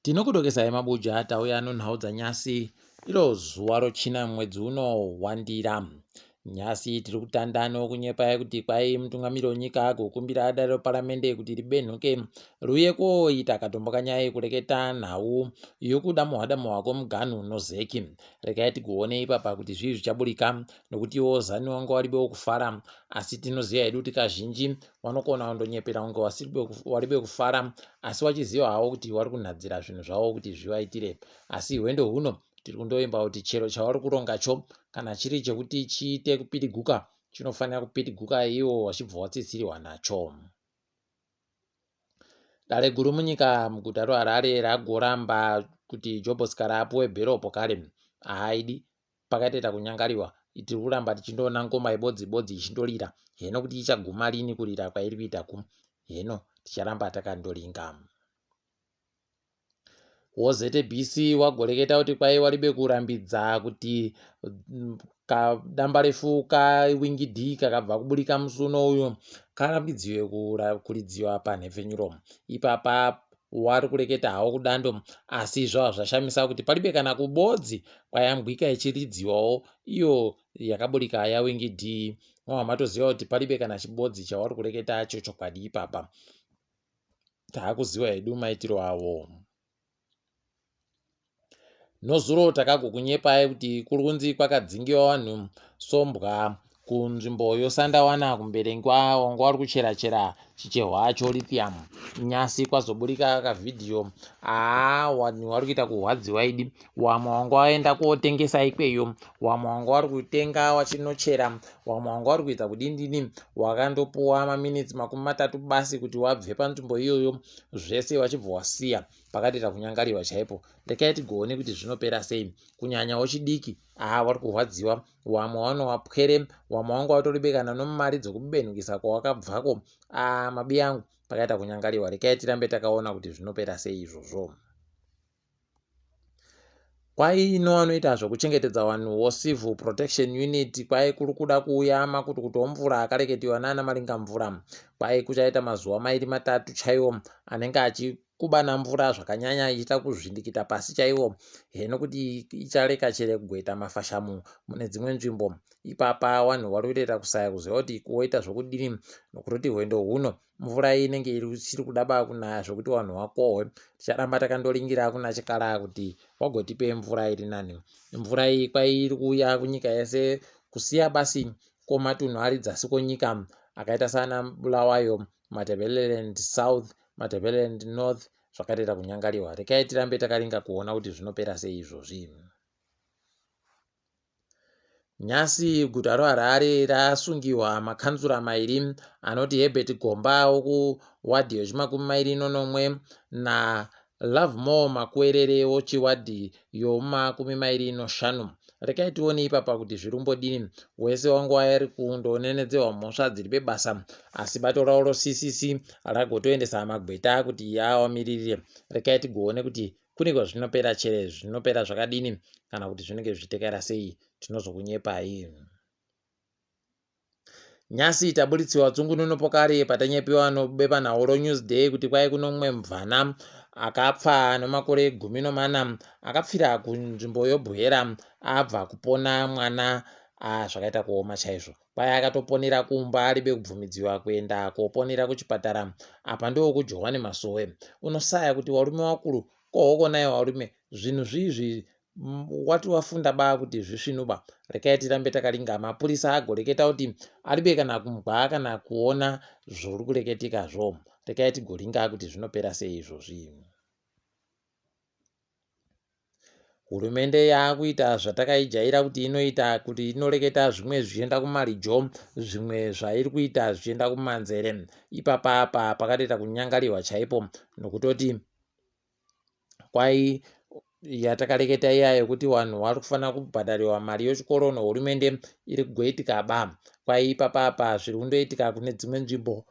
Tinokudokesai mabuja tauya nonhau dzanyasi iro zuva rochina mwedzi uno wandira. Nyasi tiri kutanda nokunyepai kuti kwai mutungamiri wenyika agokumbira dare reparamende kuti ribenhuke riuye koita katombo kanyaya yekureketa nhau yokudamuhwa damuhwa kwemuganhu noZEC. Regai tigoone ipapa kuti zvii zvichaburika nokuti iwo Zanu wanga waribewo kufara asi tinoziva hedu kuti kazhinji wanokona kundonyepera kunge waribe kufara asi wachiziva hawo kuti wari kunhadzira zvinhu zvavo kuti zvivaitire. Asi hwendo huno tiri kundoimba kuti chero chawari kurongacho kana chiri chekuti chiite kupiriguka chinofanira kupiriguka iwo wachibva watsitsirwa nacho. Dare guru munyika muguta roHarare ragoramba kuti Jobo Sikhala apuwe bhero pokare. Haaidi pakatoita kunyangariwa tiri kuramba tichindoona ngoma ibodzi bodzi ichindorira heno kuti ichaguma rini kurira kwairi kuita ku heno ticharamba takandoringa. WoZBC wagoreketa kuti kwai waribe kurambidza kuti kadambarefu kaWinky D kakabva kuburika musi uno uyu karambidziwe kuridziwa panhepfenyuro. Ipapa wari kureketa hawo kudando asi zvava zvashamisa kuti paribe kana kubodzi kwayambwika ichiridziwawo iyo yakaburika yaWinky D. Mava matoziva kuti paribe kana chibodzi chawari kureketa chochokwadi ipapa. Taakuziwa hedu maitiro avo. Nozuro takagokunyepai kuti kuri kunzi kwakadzingiwa vanhu sombwa kunzvimbo yoSandawana kuMberengwa wanga wari kuchera chera chichehwa cholithium. Nyasi kwazoburika kavhidhiyo aa vanhu vari kuita kurwadziwa idi wamwe wanga waenda kotengesa ikweyo wamwe wanga wari kutenga wachinochera wamwe wanga wari kuita kudindini wakandopuwa maminitsi 30 basi kuti wabve panzvimbo iyoyo zvese wachibva wasiya pakatoita kunyangariwa chaipo. Rekai tigoone kuti zvinopera sei kunyanya wechidiki aa wari kurwadziwa wamwe wanowapwere wamwe wanga watoribekana nomari dzekubenukisa kwawakabvako aa mabiyangu pakaita kunyangariwa rekai tirambe takaona kuti zvinopera sei izvozvo. Kwai ino anoita zvekuchengetedza vanhu woCivil Protection Unit kwai kuri kuda kuuya makutukutu omvura akareketiwa nana Maringamvura. Kwai kuchaita mazuva mairi matatu chaiwo anenge achikubana mvura zvakanyanya ichiita kuzvindikita pasi chaiwo heno kuti ichareka chere kugoita mafashamu mune dzimwe nzvimbo. Ipapa vanhu vari kutoita kusaya kuziva kuti kuoita zvokudini nokutoti hwendo huno mvura iyi inenge isiri kuda ba kunaya zvekuti vanhu vakohwe. Ticharamba takandoringira kuna Chikara kuti wagotipe mvura iri nani. Mvura iyi kwai iri kuuya kunyika yese kusiya basi kwomatunhu ari dzasi kwonyika akaita saana Bulawayo, Matabeleland South, Matabeleland North zvakatoita kunyangariwa. Rekai tirambe takaringa kuona kuti zvinopera sei izvozvi. Nhasi guta roHarare rasungiwa makanzura mairi anoti Herbert Gomba wokuwadhi yechimakumi mairi nonomwe naLovemore Makuwerere wochiwadhi yomakumi mairi noshanu. Rekai tione ipapa kuti zviri kumbodini. Wese wanga wari kundonenedzerwa mhosva dziri pebasa asi bato ravo roCCC ragotoendesa magweta kuti awamiririre. Rekai tigoone kuti Kune kwazvinopera chere zvinopera zvakadini kana kuti zvinenge zvichitekaira sei tinozokunyepai. Nyasi taburitsiwa tsungununu pokare patanyepiwa nobepanhau roNewsday kuti kwai kuno mumwe mubvana akapfa nomakore 14 akapfira kunzvimbo yoBuhera abva kupona mwana zvakaita kuoma chaizvo. Kwai akatoponera kumba aribe kubvumidziwa kuenda koponera kuchipatara apa ndokujohwa nemasowe. Unosaya kuti warume wakuru kohoko naye warume zvinhu zvizvi wati wafunda ba kuti zvisvinu ba rekai tirambe takaringa mapurisa agoreketa kuti aribe kana kumbwa kana kuona zvori kureketekazvo rekai tigoringa kuti zvinopera sei izvozvi. Hurumende yaakuita zvatakaijaira kuti inoita kuti inoreketa zvimwe zvichienda kumarijo zvimwe zvairi kuita zvichienda kumanzere. Ipapa apa pakatoita kunyangariwa chaipo nokutoti kwai yatakareketa iya yekuti vanhu vari kufanira kubhadhariwa mari yechikoro nehurumende iri kugoitika ba. Kwai ipapa apa zviri kundoitika kune dzimwe nzvimbo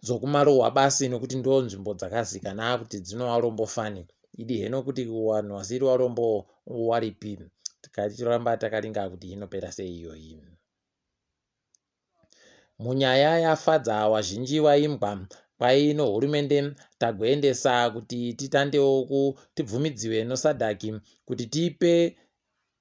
dzokumarohwa basi nokuti ndo nzvimbo dzakazikana kuti dzinovarombo fani idi heno kuti vanhu vasiri varombo waripi tikachiramba takaringa kuti inopera sei iyoyi. Munyaya yafadza wazhinji waimbwa Kwai nohurumende tagoendesa kuti titandewo tibvumidziwe noSADC kuti tipe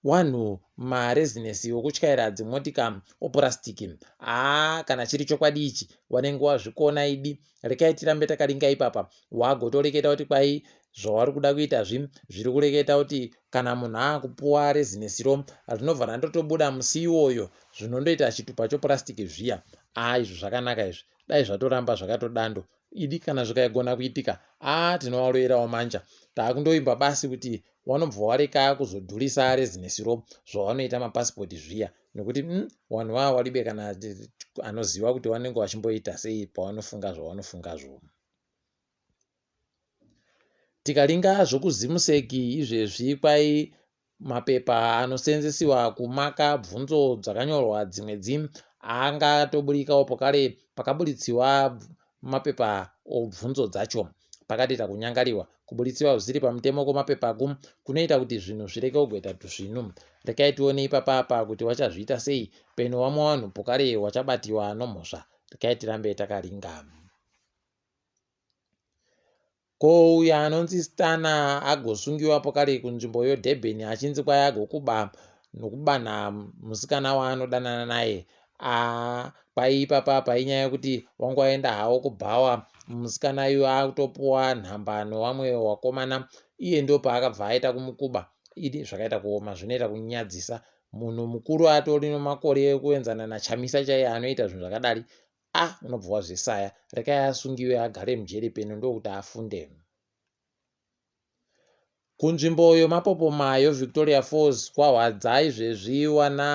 wanhu marezinesi okutyaira dzimotika opurasitiki. Haa kana chiri chokwadi ichi wanenge wazvikona idi. Rekai tirambe takaringa ipapa. Wagotoreketa kuti kwai zvawari kuda kuita zvi zviri kureketa kuti kana munhu akupuwa rezinesiro rinobva randotobuda musi iwoyo zvinondoita chitupa chopurasitiki zviya. Haa izvo zvakanaka izvi. Dai zvatoramba zvakatodando idi kana zvikaigona kuitika aa tinovaroyerawo manja. Takundoimba basi kuti wanobva wareka kuzodhurisa rezinesiro zvawanoita mapasipoti zviya nekuti wanhu vava waribe kana anoziva kuti wanenge wachimboita sei pawanofunga zvawanofungazvo. Tikaringa zvokuZimsec izvezvi kwai mapepa anoseenzesiwa kumaka bvunzo dzakanyorwa dzimwe dzi angatoburikawo pokare pakaburitsiwa mapepa obvunzo dzacho pakatoita kunyangariwa. Kuburitswa zvisiri pamutemo kwemapepa ku kunoita kuti zvinhu zvireke kugoita tuzvinu. Rekai tione ipapa apa kuti wachazviita sei peno wamwe wanhu pokare wachabatiwa nomhosva. Rekai tirambe takaringa. Ko uyo anonzi Stunner agosungiwa pokare kunzvimbo yoDurban achinzi kwai agokuba nokubanha musikana waanodanana naye. Aa kwai ipapa apa inyaya yekuti wanga waenda hawo kubhawa musikana uyu akutopuwa nhamba nowamwe wakomana iye ndopaakabva aita kumukuba. Idi zvakaita kuoma zvinoita kunyadzisa munhu mukuru atori nomakore ekuenzana naChamisa chaiye anoita zvinhu zvakadari. Ah unobva wazvisaya rekai asungiwe agare mujeri peno ndokuti afunde. Kunzvimbo yemapopoma yeVictoria Falls kwahwadza izvezvi wana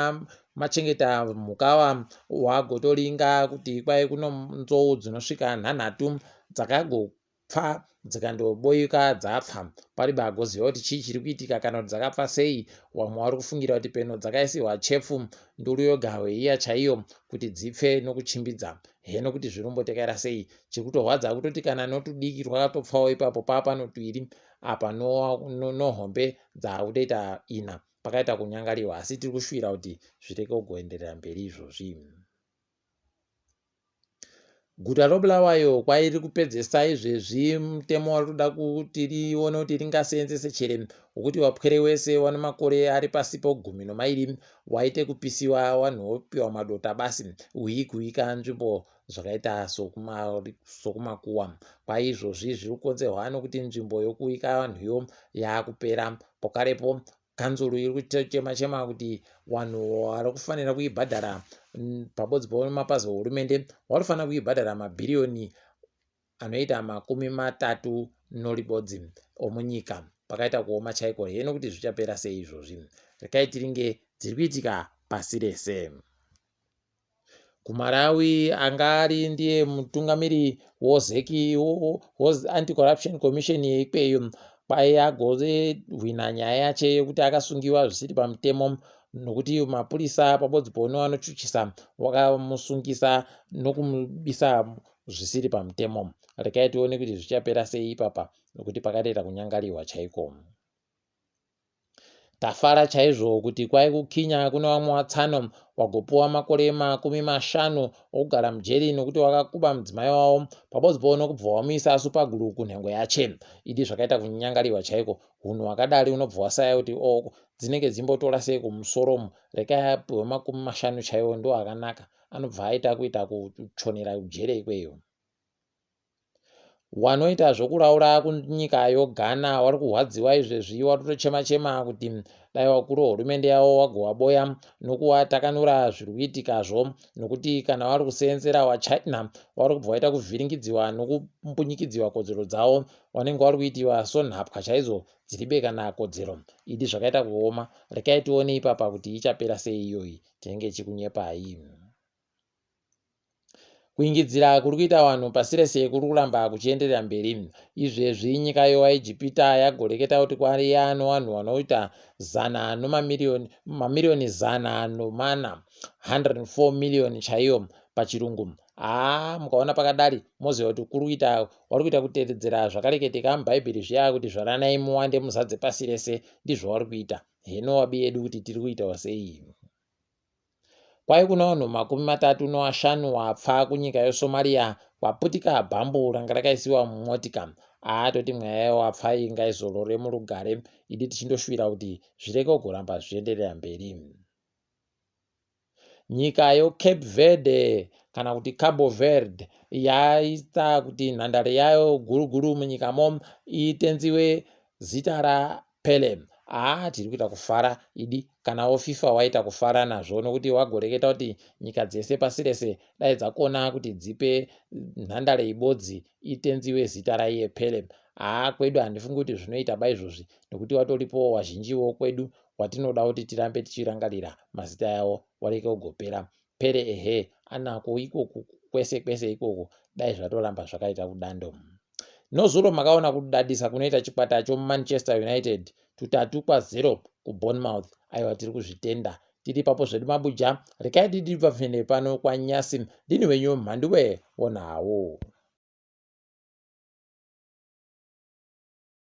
machengeta mhuka wagotoringa kuti kwai kuno nzou dzinosvika nhanhatu dzakago pfa dzikandoboika dzapfa paribe agoziva kuti chii chiri kuitika kana kuti dzakapfa sei wamwe wari kufungira kuti peno dzakaisirwa chepfu nduru yogahwe iya chaiyo kuti dzipfe nokuchimbidza heno kuti zviri kumbotekaira sei chiri kutorwadza kutoti kana notudiki twakatopfawo ipapo paa pano tuiri apa nohombe no, no dzaakutoita ina pakaita kunyangariwa asi tiri kushuvira kuti zvireke kugoenderera mberi izvozvi. Guta roBulawayo kwairi kupedzesa izvezvi mutemo wari kuda kuti rione kuti ringaseenzese chere wekuti vapwere wese vane makore ari pasi pegumi nomairi waite kupisiwa vanhu vopiwa madota basi uyi kuika nzvimbo zvakaita sokumakuwa. Kwaizvozvi zviri kukonzerwa nokuti nzvimbo yokuika vanhuyo yaakupera pokarepo Kanzuru iri kuchema chema kuti vanhu vari kufanira kuibhadhara pabodzi pemapazi ehurumende vari kufanira kuibhadhara mabhiriyoni anoita 31 omunyika. Pakaita kuoma chaiko heno kuti zvichapera sei izvozvi. Rekai tiringe dziri kuitika pasi rese. KuMalawi anga ari ndiye mutungamiri woZEC Anti-Corruption Commission yeikweyo kwai agohwina nyaya yache yekuti akasungiwa zvisiri pamutemo nokuti mapurisa pabodzi pono anochuchisa wakamusungisa nokumubisa zvisiri pamutemo. Rekai tione kuti zvichapera sei ipapa nokuti pakatoita kunyangariwa chaiko. Tafara chaizvo kuti kwai kuKenya kune vamwe vatsano wagopuwa makore 50 okugara mujeri nokuti wakakuba mudzimai wavo pabodzi pono kubva wamuisa supaguru kunhengo yache. Idi zvakaita kunyangariwa chaiko. Hunhu hwakadari unobva wasaya kuti o dzinenge dzimbotora sei kumusoro umu. Rekai apiwe 50 chaiwo ndo akanaka. Anobva aita kuita kuchonera kujere ikweyo. Wanoita zvokuraura kunyika yoGhana wari kurwadziwa izvezvi watotochema chema kuti dai wakuru hurumende yavo wagowaboya nokuwatakanura zviri kuitikazvo nokuti kana vari kuseenzera waChina vari kubva vaita kuvhiringidziwa nokumbunyikidziwa kodzero dzavo vanenge vari kuitiwa sonhapwa chaidzo dziribe kana kodzero idi zvakaita kuoma rekai tione ipapa kuti ichapera sei iyoyi tinenge chikunyepai. Kuingidzira kuri kuita vanhu pasi rese kuri kuramba kuchienderera mberi. Izvezvi nyika yovaIjipita yagoreketa kuti kwaiya novanhu vanoita zana nomamiriyoni mamiriyoni 104, 104 miriyoni chaiyo pachirungu. Haa mukaona pakadari moziva kuti kuri kuita wari kuita kutevedzera zvakareketeka muBhaibheri zviya kuti zvaranai muwande muzadze pasi rese ndizvo wari kuita. Heno wabi yedu kuti tiri kuitawo sei. Kwai kuna vanhu 35 wapfa kunyika yeSomalia kwaputika bhambu ranga rakaisiwa mumotika. Haa toti mweya yewapfa iyi ngaizorore murugare idi tichindoshuvira kuti zvirege kugoramba zvichienderera mberi. Nyika yoCape Verde kana kuti Cabo Verde yaita kuti nhandare yayo guru guru munyikamo itenziwe zita raPele. Haa tiri kuita kufara idi kanawo FIFA waita kufara nazvo nokuti wagoreketa kuti nyika dzese pasi rese dai dzakona kuti dzipe nhandare ibodzi itenziwe zita raiye Pele. Haa kwedu handifungi kuti zvinoita ba izvozvi nokuti watoripowo wazhinjiwo kwedu watinoda kuti tirambe tichirangarira mazita yavo wareke kugopera. Pele ehe anako ikoku kwese kwese ikoko dai zvatoramba zvakaita kudando. Nozuro makaona kudadisa kunoita chikwata choManchester United tutatu kwa0 kuBournemouth. Aiwa tiri kuzvitenda tiri ipapo zvedu mabuja rekai didi pamhene pano kwanyasi ndini wenyu mhanduwe wonhawo.